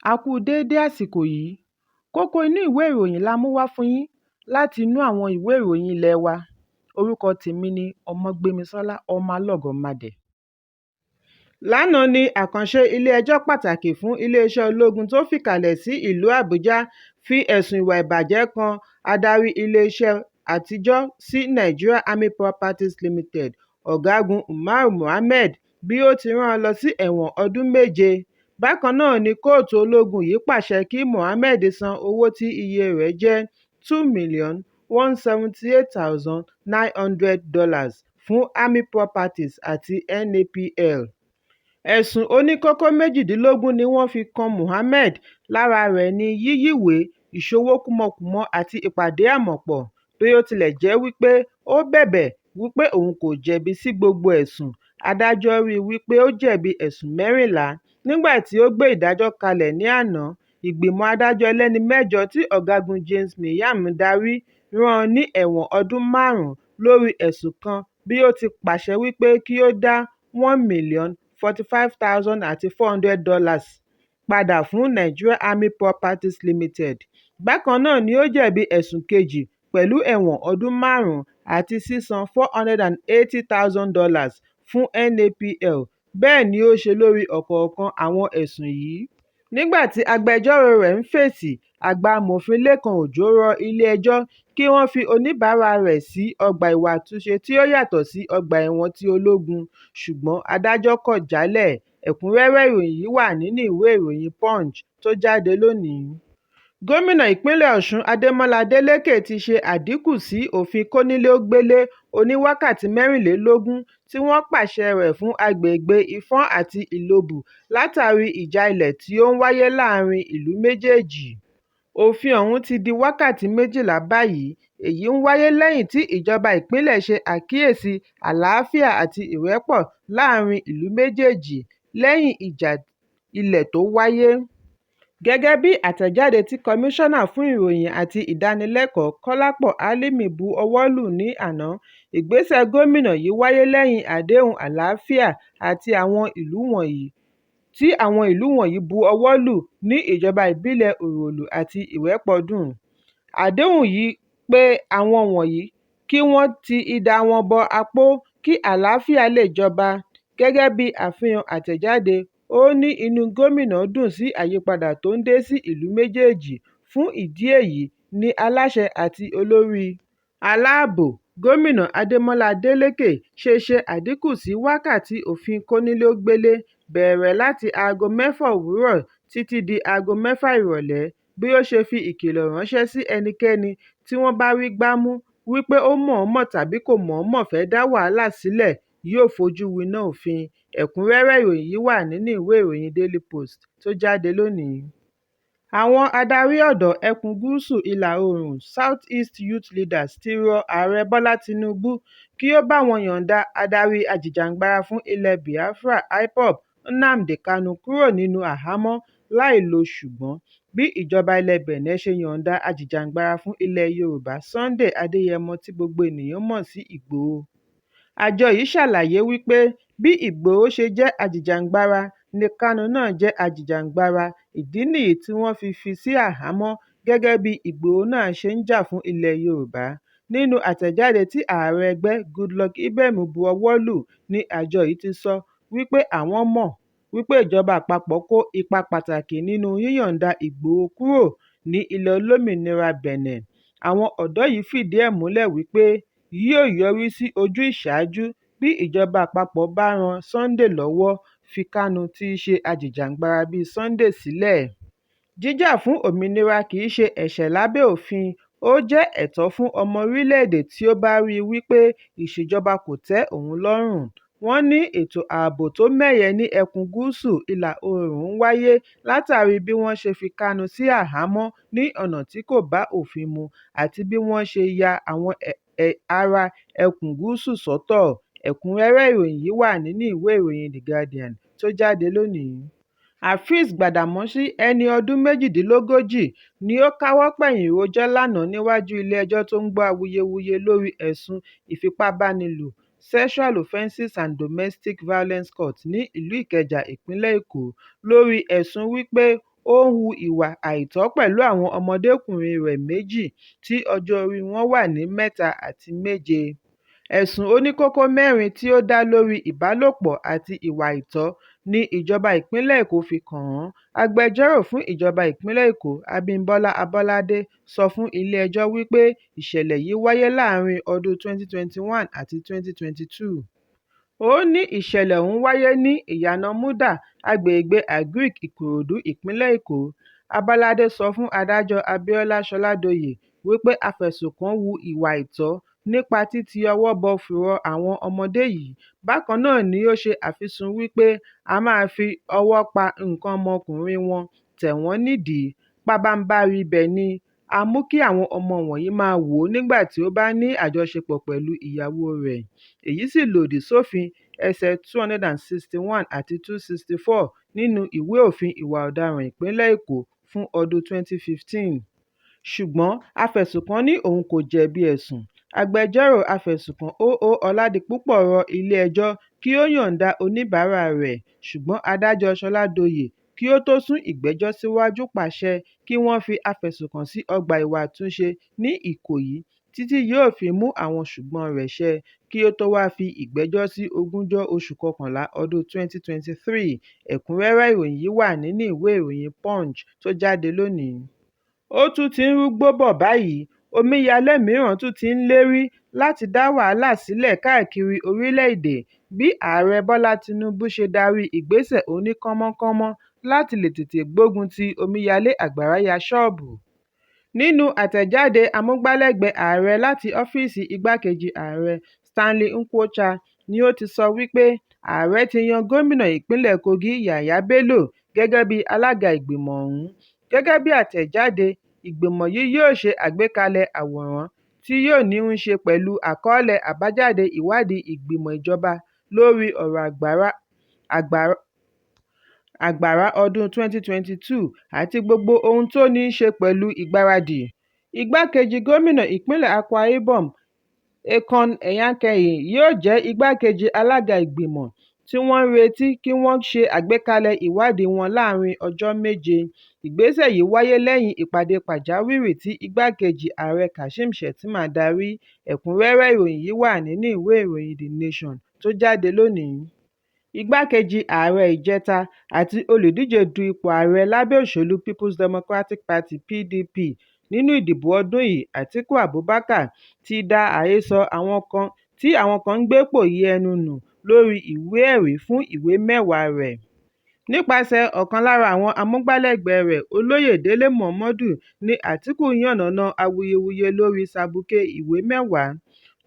A kú déédé àsìkò yìí. Kókó inú ìwé ìròyìn la mú wá fún yín láti inú àwọn ìwé ìròyìn ilé wa. Orúkọ tèmi ni Ọmọgbémisọ́lá Ọmọlọ́gọ̀mádẹ. Lánàá ní àkànṣe ilé-ẹjọ́ pàtàkì fún iléeṣẹ́ ológun tó fìkàlẹ̀ sí ìlú Àbújá fi ẹ̀sùn ìwà ìbàjẹ́ kan adarí iléeṣẹ́ àtijọ́ sí Nigeria Army Properties Limited, Ọ̀gágun Umar Mohammed, bí ó ti rán an lọ sí ẹ̀wọ̀n ọdún méje. Bákan náà ni kóòtù ológun yìí pàṣẹ kí Mohammed san owó tí iye rẹ̀ jẹ́ $2,178,900 fún Army Properties àti NAPL. Ẹ̀sùn oníkókó 18 ni wọ́n fi kan Mohammed, lára rẹ̀ ni yíyíwèé, ìṣowókúmọkùmọ àti ìpàdí-àmọ̀pọ̀. Bí ó tilẹ̀ jẹ́ wípé ó bẹ̀bẹ̀ wípé òun kò jẹ̀bi sí gbogbo ẹ̀sùn, adájọ́ ríi wípé ó jẹ̀bi ẹ̀sùn 14. Nígbà tí ó gbé ìdájọ́ kalẹ̀ ní àná, ìgbìmọ̀ adájọ́ ẹlẹ́ni mẹ́jọ tí Ọ̀gágun James Nyam darí rán an ní ẹ̀wọ̀n ọdún márùn-ún lórí ẹ̀sùn kan bí ó ti pàṣẹ wípé kí ó dá $1,045,400 padà fún Nigeria Army Properties Limited. Bákan náà ni ó jẹ̀bi ẹ̀sùn kejì pẹ̀lú ẹ̀wọ̀n ọdún márùn-ún àti sísan $480,000 fún NAPL, bẹ́ẹ̀ ni ó ṣe lórí ọ̀kọ̀ọ̀kan àwọn ẹ̀sùn yìí. Nígbà tí agbẹjọ́ròo rẹ̀ ń fèsì, àgbà amòfin Lékan Òjó rọ ilé-ẹjọ́ kí wọ́n fi oníbàáràa rẹ̀ sí ọgbà ìwàtúnṣe tí ó yàtọ̀ sí ọgbà ẹ̀wọ̀n ti ológun, ṣùgbọ́n adájọ́ kọ̀ jálẹ̀. Ẹ̀kúnrẹ́rẹ́ ìròyìn yìí wà nínú ìwé ìròyìn Punch tó jáde lónìí. Gómìnà ìpínlẹ̀ Ọ̀ṣun Adémọ́lá Adélékè ti ṣe àdínkù sí òfin kónílé-ó-gbélé oní wákàtí 24 tí wọ́n pàṣẹ rẹ̀ fún agbègbè Ìfọ̀n àti Ìlobù látàrí ìjà ilẹ̀ tí ó ń wáyé láàárín ìlú méjèèjì. Òfin ọ̀hún ti di wákàtí 12 báyìí. Èyí ń wáyé lẹ́yìn tí ìjọba ìpínlẹ̀ ṣe àkíyèsí àlàáfíà àti ìrẹ́pọ̀ láàárín ìlú méjèèjì lẹ́yìn ìjà ilẹ̀ tó wáyé. Gẹ́gẹ́ bí àtẹ̀jáde tí Kọmíṣánná fún Ìròyìn àti Ìdánilẹ́kọ̀ọ́ Kọ́lápọ̀ Álímì bu ọwọ́ lù ní àná, ìgbésẹ̀ gómìnà yìí wáyé lẹ́yìn àdéhùn àlàáfíà tí àwọn ìlú wọ̀nyí bu ọwọ́ lù ní ìjọba ìbílẹ̀ Òròlù àti Ìrẹ́pọdùn. Àdéhùn yìí pé àwọn wọ̀nyí kí wọ́n ti idà wọn bọ apó kí àlàáfíà lè jọba. Gẹ́gẹ́ bí àfihàn àtẹ̀jáde, ó ní inú gómìnà dùn sí àyípadà tó ń dé sí ìlú méjèèjì, fún ìdí èyí ni aláṣẹ àti olórí aláàbò, Gómìnà Adémọ́lá Adélékè ṣe ṣe àdínkù sí wákàtí òfin kónílé-ó-gbélé bẹ̀rẹ̀ láti aago 6 òwúrọ̀ títí di aago 6 ìrọ̀lẹ́ bí ó ṣe fi ìkìlọ̀ ránṣẹ́ sí ẹnikẹ́ni tí wọ́n bá rí gbámú wípé ó mọ̀ọ́mọ̀ tàbí kò mọ̀ọ́mọ̀ fẹ́ dá wàhálà sílẹ̀ yóò fojú winá òfin. Ẹ̀kúnrẹ́rẹ́ ìròyìn yìí wà nínú ìwé ìròyìn Daily Post tó jáde lónìí. Àwọn adarí ọ̀dọ́ ẹkùn Gúúsù Ìlà-Oòrùn South East Youth Leaders ti rọ Ààrẹ Bọ́lá Tinubu kí ó bá wọn yọ̀ǹda adarí ajìjàgbara fún ilẹ̀ Biafra IPOB, Nnamdi Kanu kúrò nínú àhámọ́ láì lo ṣùgbọ́n, bí ìjọba ilẹ̀ Bẹ̀nẹ̀ ṣe yọ̀ǹda ajìjàgbara fún ilẹ̀ Yorùbá Sunday Adéyẹmọ tí gbogbo ènìyàn mọ̀ sí Ìgbòho. Àjọ yìí ṣàlàyé wípé bí Ìgbòho ṣe jẹ́ ajìjàgbara ni Kanu náà jẹ́ ajìjàgbara, ìdí nìyí tí wọ́n fi fi sí àhámọ́ gẹ́gẹ́ bí Ìgbòho náà ṣe ń jà fún ilẹ̀ Yorùbá. Nínú àtẹ̀jáde tí ààrẹ ẹgbẹ́, Goodluck Ibem bu ọwọ́ lù ní àjọ yìí ti sọ wípé àwọn mọ̀ wípé ìjọba àpapọ̀ kó ipa pàtàkì nínú yíyọ̀ǹda Ìgbòho kúrò ní ilẹ̀ olómìnira Bẹ̀nẹ̀. Àwọn ọ̀dọ́ yìí fìdí ẹ̀ múlẹ̀ wípé yóò yọrí sí ojúsàájú bí ìjọba àpapọ̀ bá ran Sunday lọ́wọ́ fi Kanu tí í ṣe ajìjàgbara bíi Sunday sílẹ̀. Jíjà fún òmìnira kì í ṣe ẹ̀ṣẹ̀ lábẹ́ òfin, ó jẹ́ ẹ̀tọ́ fún ọmọ orílẹ̀-èdè tí ó bá ríi wípé ìṣèjọba kò tẹ́ òun lọ́rùn. Wọ́n ní ètò ààbò tó mẹ́hẹ ní ẹkùn Gúúsù Ìlà-Oòrùn ń wáyé látàrí bí wọ́n ṣe fi Kanu sí àhámọ́ ní ọ̀nà tí kò bá òfin mu àti bí wọ́n ṣe ya àwọn ará ẹkùn gúúsù sọ́tọ̀. Ẹ̀kúnrẹ́rẹ́ ìròyìn yìí wà nínú ìwé ìròyìn The Guardian tó jáde lónìí. Hafiz Gbàdàmọ́sí, ẹni ọdún 38, ni ó káwọ́ pọ̀nyìn rojọ́ lánàá níwájú ilé-ẹjọ́ tó ń gbọ́ awuyewuye lórí ẹ̀sùn ìfipábánilò Sexual Offences and Domestic Violence Court ní ìlú Ìkẹjà, ìpínlẹ̀ Èkó, lórí ẹ̀sùn wípé ó ń hu ìwà àìtọ́ pẹ̀lú àwọn ọmọdékùnrin rẹ̀ méjì tí ọjọ́ orí wọn wà ní 3 àti 7. Ẹ̀sùn oníkókó mẹ́rin tí ó dá lórí ìbálòpọ̀ àti ìwà àìtọ́ ní Ìjọba ìpínlẹ̀ Èkó fi kàn án. Agbẹjọ́rò fún Ìjọba ìpínlẹ̀ Èkó, Abímbọ́lá Abọ́ládé, sọ fún ilé ẹjọ́ wípé ìṣẹ̀lẹ̀ yìí wáyé láàárín ọdún 2021 àti 2022. Ó ní ìṣẹ̀lẹ̀ ọ̀hún wáyé ní Iyana Mudá, agbègbèe Agric Ìkòròdú, ìpínlẹ̀ Èkó. Abọ́ládé sọ fún adájọ́ Abíọ́lá Ṣọládòye wípé afẹ̀sùnkàn hu ìwà àìtọ́ nípa títi ọwọ́ bọ fùrọ̀ àwọn ọmọdé yìí. Bákan náà ni ó ṣe àfisùn wípé a máa fi ọwọ́ pa nǹkan ọmọkùnrin wọn, tẹ̀ wọ́n nídìí, pabambarì ibẹ̀ ni, á mú kí àwọn ọmọ wọ̀nyí máa wò ó nígbà tí ó bá ní àjọṣepọ̀ pẹ̀lú ìyàwóo rẹ̀, èyí sì lòdì sófin ẹsẹ̀ 261 àti 264 nínú Ìwé Òfin Ìwà Ọ̀daràn Ìpínlẹ̀ Èkó fún ọdún 2015. Ṣùgbọ́n afẹ̀sùnkàn ní òun kò jẹ̀bi ẹ̀sùn. Agbẹjọ́rò afẹ̀sùnkàn O.O Ọládipúpọ̀ rọ ilé ẹjọ́ kí ó yọ̀ǹda oníbàáràa rẹ̀, ṣùgbọ́n adájọ́ Ṣọládòye kí ó tó sún ìgbẹ́jọ́ síwájú pàṣẹ kí wọ́n fi afẹ̀sùnkàn sí ọgbà ìwà àtúnṣe ní Ìkòyí títí yóò fi mú àwọn ṣùgbọ́n rẹ̀ ṣẹ kí ó tó wá fi ìgbẹ́jọ́ sí ogúnjọ́ oṣù kọkànlá ọdún 2023. Ẹ̀kúnrẹ́rẹ́ ìròyìn yìí wà nínú ìwé ìròyìn Punch tó jáde lónìí. Ó tún ti ń rúgbó bọ̀ báyìí, omíyalé mìíràn tún ti ń lérí láti dá wàhálà sílẹ̀ káàkiri orílẹ̀-èdè bí Ààrẹ Bọ́lá Tinubu ṣe darí ìgbésẹ̀ oníkànmọ́nkànmọ́ láti lè tètè gbógun ti omíyalé àgbàrá ya ṣọ́ọ̀bù. Nínú àtẹ̀jáde amúgbálẹ́gbẹ̀ẹ́ ààrẹ láti ọ́fíìsì igbá-kejì ààrẹ, Stanley Nkwocha ni ó ti sọ wípé ààrẹ ti yan gómìnà ìpínlẹ̀ Kogi Yahaya Bello gẹ́gẹ́ bí alága ìgbìmọ̀ ọ̀hún. Gẹ́gẹ́ bí àtẹ̀jáde, ìgbìmọ̀ yìí yóò ṣe àgbékalẹ̀ àwòrán tí yóò ní ń ṣe pẹ̀lú àkọọ́lẹ̀ àbájáde ìwádìí ìgbìmọ̀ ìjọba lórí ọ̀rọ̀ àgbàrá ọdún 2022 àti gbogbo ohun tó ní í ṣe pẹ̀lú ìgbáradì. Igbá-kejì gómìnà ìpínlẹ̀ Akwa Ibom Akon Enyakeya yóò jẹ́ igbá-kejì alága ìgbìmọ̀, tí wọ́n ń retí kí wọ́n ṣe àgbékalẹ̀ ìwádìí wọn láàárín ọjọ́ méje. Ìgbésẹ̀ yìí wáyé lẹ́yìn ìpàdé pàjáwìrì tí igbá-kejì ààrẹ Kashim Shettima darí. Ẹ̀kúnrẹ́rẹ́ ìròyìn yìí wà nínú ìwé ìròyìn The Nation tó jáde lónìí. Igbá-kejì ààrẹ ìjẹta àti olùdíje du ipò ààrẹ lábẹ́ òṣèlú People's Democratic Party (PDP) nínú ìdìbò ọdún yìí, Atiku Abubakar, ti da àhesọ tí àwọn kan ń gbé pòòyì ẹnu nù lórí ìwé-ẹ̀rí fún ìwé mẹ́wàá rẹ̀. Nípasẹ̀ ọ̀kan lára àwọn amúgbálẹ́gbẹ̀ẹ́ rẹ̀, Olóyè Délé Momodu ní Àtíkù yànnàná awuyewuye lórí sábúkẹ́ ìwé mẹ́wàá.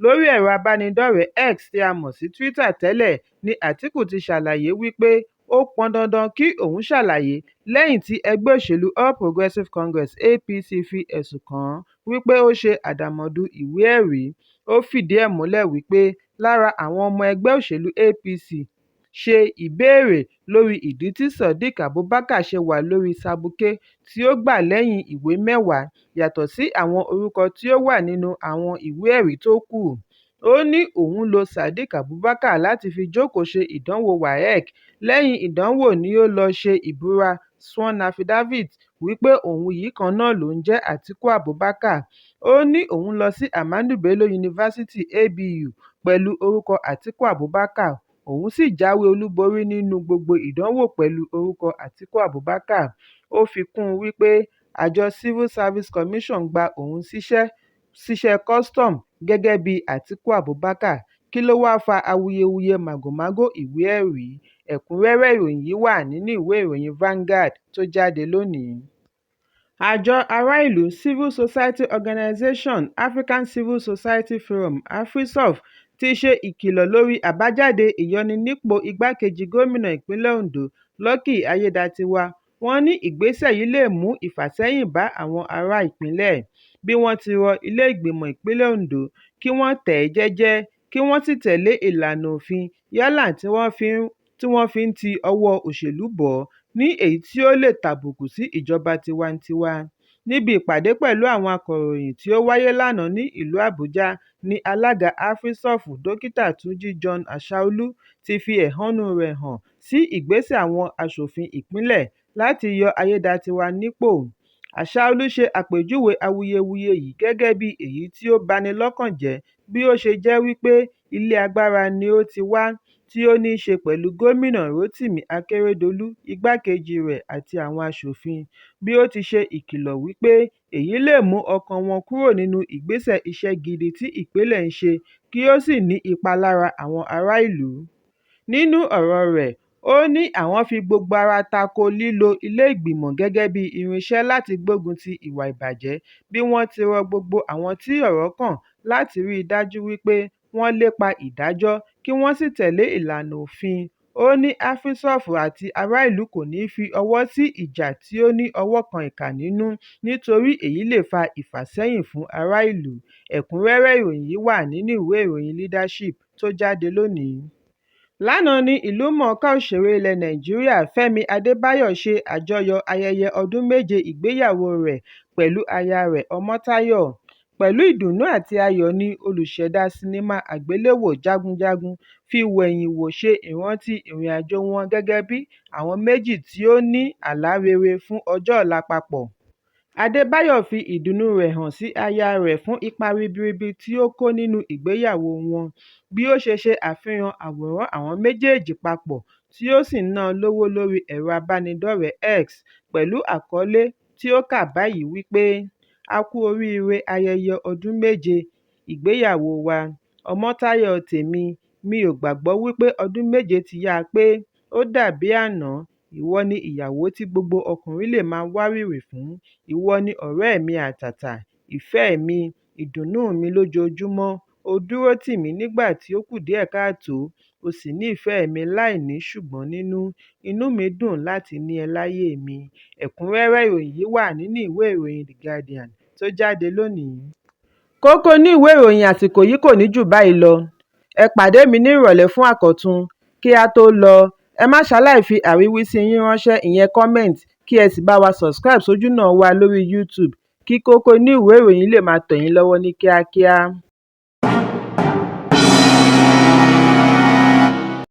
Lórí ẹ̀rọ ìbánidọ́rẹ̀ẹ́ X tí a mọ̀ sí Twitter tẹ́lẹ̀ ní Àtíkù ti ṣàlàyé wípé ó pọn dandan kí òun ṣàlàyé lẹ́yìn tí ẹgbẹ́ òṣèlú All Progressive Congress (APC) fi ẹ̀sùn kàn án wípé ó ṣe àdàmọ̀dù ìwé ẹ̀rí. Ó fìdí ẹ̀ múlẹ̀ wípé lára àwọn ọmọ ẹgbẹ́ òṣèlú APC ṣe ìbéèrè lórí ìdí tí Sadiq Abubakar ṣe wà lórí sábúkẹ́ tí ó gbà lẹ́yìn ìwé mẹ́wàá yàtọ̀ sí àwọn orúkọ tí ó wà nínú àwọn ìwé ẹ̀rí tó kù. Ó ní òun lo Sadiq Abubakar láti fi jókòó ṣe ìdánwò WAEC, lẹ́yìn ìdánwò ni ó lọ́ọ́ ṣe ìbúra sworn affidavit wípé òun yìí kan náà ló ń jẹ́ Atiku Abubakar. Ó ní òun lọ sí Ahmadu Bello University (ABU) pẹ̀lú orúkọ Atiku Abubakar, òun sì jáwé olúborí nínú gbogbo ìdánwò pẹ̀lú orúkọ Atiku Abubakar. Ó fi kún un wípé àjọ Civil Service Commission gba òun síṣẹ́ kọ́sítọ́ọ̀mù gẹ́gẹ́ bíi Atiku Abubakar, kí ló wáá fa awuyewuye màgòmágó ìwé ẹ̀rí? Ẹ̀kúnrẹ́rẹ́ ìròyìn yìí wà nínú ìwé ìròyìn Vanguard tó jáde lónìí. Àjọ ará ìlú Civil Society Organization African Civil Society Forum (AFRISOF) ti ṣe ìkìlọ̀ lórí àbájáde ìyọnipò igbá-kejì gómìnà ìpínlẹ̀ Ondo, Lucky Aiyedatiwa. Wọ́n ní ìgbésẹ̀ yìí lè mú ìfàsẹ́yìn bá àwọn ará ìpínlẹ̀. Bí wọ́n ti rọ ilé ìgbìmọ̀ ìpínlẹ̀ Ondo kí wọ́n tẹ̀ ẹ́ jẹ́jẹ́ kí wọ́n sì tẹ̀lé ìlànà òfin yálà tí wọ́n fi ń ti ọwọ́ òṣèlú bọ̀ ọ́ ní èyí tí ó lè tàbùkù sí ìjọba tiwantiwa. Níbi ìpàdé pẹ̀lú àwọn akọ̀ròyìn tí ó wáyé lánàá ní ìlú Àbújá ní alága AFRISOF, Dókítà Túnjí John-Aṣàolú ti fi ẹ̀hónú rẹ̀ hàn sí ìgbésẹ̀ àwọn aṣòfin ìpínlẹ̀ láti yọ Aiyedàatiwá nípò. Aṣàolú ṣe àpèjúwe awuyewuye yìí gẹ́gẹ́ bí èyí tí ó bani lọ́kàn jẹ́ bí ó ṣe jẹ́ wípé ilé agbára ni ó ti wá, tí ó ní í ṣe pẹ̀lú Gómìnà Rotimi Akeredolu, igbákejì rẹ̀ àti àwọn aṣòfin, bí ó ti ṣe ìkìlọ̀ wípé èyí lè mú ọkàn wọn kúrò nínú ìgbésẹ̀ iṣẹ́ gidi tí ìpínlẹ̀ ń ṣe kí ó sì ní ipa lára àwọn ará ìlú. Nínú ọ̀rọ̀ọ rẹ̀, ó ní àwọn fi gbogbo ara tako lílo ilé ìgbìmọ̀ gẹ́gẹ́ bíi irinṣẹ́ láti gbógun ti ìwà ìbàjẹ́ bí wọ́n ti rọ gbogbo àwọn tí ọ̀rọ̀ kàn láti ríi dájú wípé wọ́n lépa ìdájọ́ kí wọ́n sì tẹ̀lé ìlànà òfin. Ó ní AFRISOF àti ará ìlú kò ní fi ọwọ́ sí ìjà tí ó ní ọwọ́ kan ìkà nínú nítorí èyí lè fa ìfàsẹ́yìn fún ará ìlú. Ẹ̀kúnrẹ́rẹ́ ìròyìn yìí wà nínú ìwé ìròyìn Leadership tó jáde lónìí. Lánàá ni ìlúmọ̀ọ́ká òṣèré ilẹ̀ Nàìjíríà Fẹ́mi Adébáyọ̀ ṣe àjọyọ̀ ayẹyẹ ọdún méje ìgbéyàwó rẹ̀ pẹ̀lú aya rẹ̀ Ọmọ́táyọ̀. Pẹ̀lú ìdùnnú àti ayọ̀ ni olùṣẹ̀dá sinimá àgbéléwò Jagunjagun fi wẹ̀yìn wò ṣe ìrántí ìrìnàjò wọn gẹ́gẹ́ bí àwọn méjì tí ó ní àlá rere fún ọjọ́ ọ̀la papọ̀. Adébáyọ̀ fi ìdùnnú rẹ̀ hàn sí aya rẹ̀ fún ipa ribiribi tí ó kó nínú ìgbéyàwó wọn, bí ó ṣe ṣe àfihàn àwòrán àwọn méjèèjì papọ̀ tí ó sì ń ná an lówó lórí ẹ̀rọ ìbánidọ́rẹ̀ẹ́ X pẹ̀lú àkọlé tí ó kà báyìí wípé "A kú oríire ayẹyẹ ọdún méje ìgbéyàwó wa, Ọmọ́táyọ̀ tèmi, mi ò gbàgbọ́ wípé ọdún méje ti yáa pé, ó dà bíi àná, ìwọ ni ìyàwó tí gbogbo ọkùnrin lè máa wárìrì fún, ìwọ ni ọ̀rẹ́ mi àtàtà, ìfẹ́ mi, ìdùnnú mi lójoojúmọ́, o dúró tì mí nígbà tí ó kù díẹ̀ káàtó, o sì nífẹ̀ẹ́ mi láì ní ṣùgbọ́n nínú, inú mi dùn láti ní ẹ láyé mi". Ẹ̀kúnrẹ́rẹ́ ìròyìn yìí wà nínú ìwé ìròyìn The Guardian tó jáde lónìí. Kókó inú ìwé ìròyìn àsìkò yìí kò ní jù báyìí lọ. Ẹ pàdé mi ní ìrọ̀lẹ́ fún àkọ́tún. Kí á tó lọ, ẹ má ṣaláì fi àríwísí yín ránṣẹ́ ìyẹn comment kí ẹ sì bá wa subscribe sójúnà wa lórí YouTube kí kókó inú ìwé ìròyìn lè máa tẹ̀ yín lọ́wọ́ ní kíákíá.